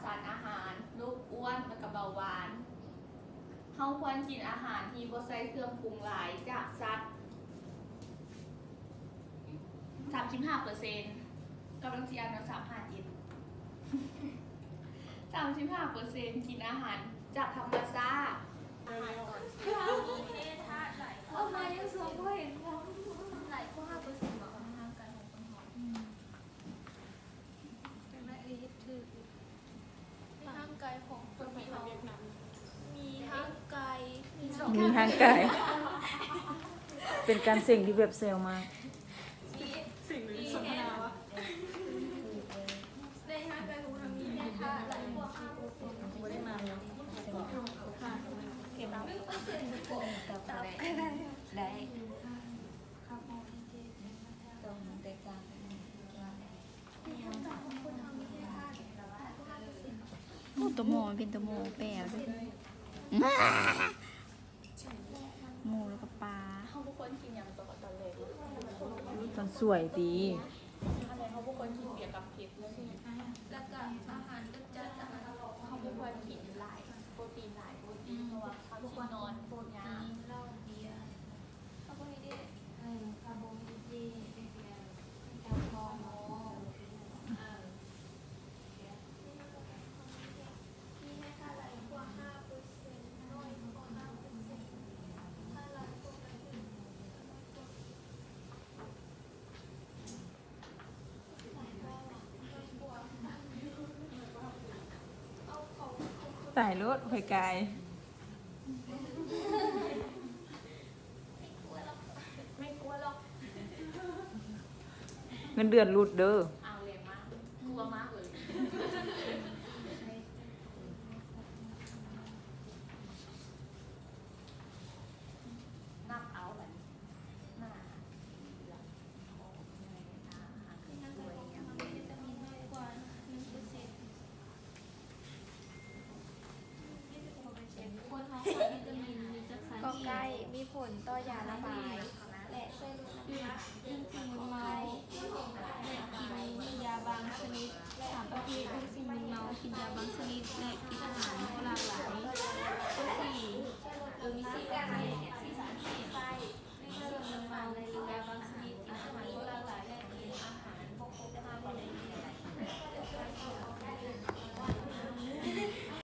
ສານອາຫານ, ໂລກອ້ວນ ແລະກະເບົາຫວານ. ເຮົາຄວນກິນອາຫານທີ່ບໍ່ໃສ່ເຄື່ອງປຸງຫຼາຍຈາກສັດ ສາມສິບຫ້າເປີເຊັນ ກຳລັງຊິອ່ານວ່າສາມຫ້າເຈັດ ສາມສິບຫ້າເປີເຊັນ ກິນອາຫານຈາກທຳມະຊາດ. ເອົາມາຍັງສອງບໍ່ເຫັນ ຫຼາຍກວ່າຫ້າເປີເຊັນ ໃນຮ່າງກາຍຂອງຄົນເຮົາ. ໃນຮ່າງກາຍຂອງຄົນເຮົາມີຮ່າງກາຍ ມີຮ່າງກາຍ ເປັນການເສັງທີ່ແບບແຊວມາກ. ເສັງຫຼືສົນທະນາວະ? ໃນຮ່າງກາຍຂອງເຮົາມີແຮ່ທາດຫຼາຍກວ່າຫ້າເປີເຊັນ ບໍ່ໄດ້ມາເນາະ ໄດ້ ຕ້ອງແຕກຕ່າງກັນ. ໂອ້ ໂຕໝໍມັນເປັນໂຕໝໍແປວເດີ ໝູແລ້ວກໍປາ. ເຮົາບໍ່ຄວນກິນຫຍັງຕອນແລງ ຕອນສວຍຕິ. ອັນນັ້ນເຮົາບໍ່ຄວນກິນເບຍກັບເຜັດເລີຍ ແລ້ວກໍອາຫານຈັດໆ ອາຫານ ເຮົາບໍ່ຄວນກິນຫຼາຍ ໂປຣຕີນຫຼາຍ ໂປຣຕີນ ເພາະວ່າເຮົາຊິນອນຍາກ. ເຮົາບໍ່ໃຫ້ເດ ເອີ ຄາໂບໄຮເດຣດ ແອລກໍຮໍ ເອີ ມີແຮ່ທາດຫຼາຍກວ່າຫ້າເປີເຊັນ ໜ້ອຍກວ່າຫ້າເປີເຊັນ ຖ້າຫຼາຍກວ່າກໍຖືກ. ຕາຍໂລດ ຂ້ອຍກາຍ ເງິນເດືອນຫຼຸດເດີ. ເອົາແຮງມາກ ກົວມາກເລີຍ ນັບເອົາບັດນີ້ ໜ້າ ກໍໄກ່ ມີຜົນຕໍ່ຢາລະບາຍ ແລະ ຊ່ວຍລົດນ້ຳໜັກ. ດື່ມສິ່ງມຶນເມົາ ແລະ ກິນຢາບາງຊະນິດ. ສາມປະເພດ ດື່ມສິ່ງມຶນເມົາ ກິນຢາບາງຊະນິດ ແລະ ກິນອາຫານບໍ່ຫຼາກຫຼາຍ. ໂຕຊີ້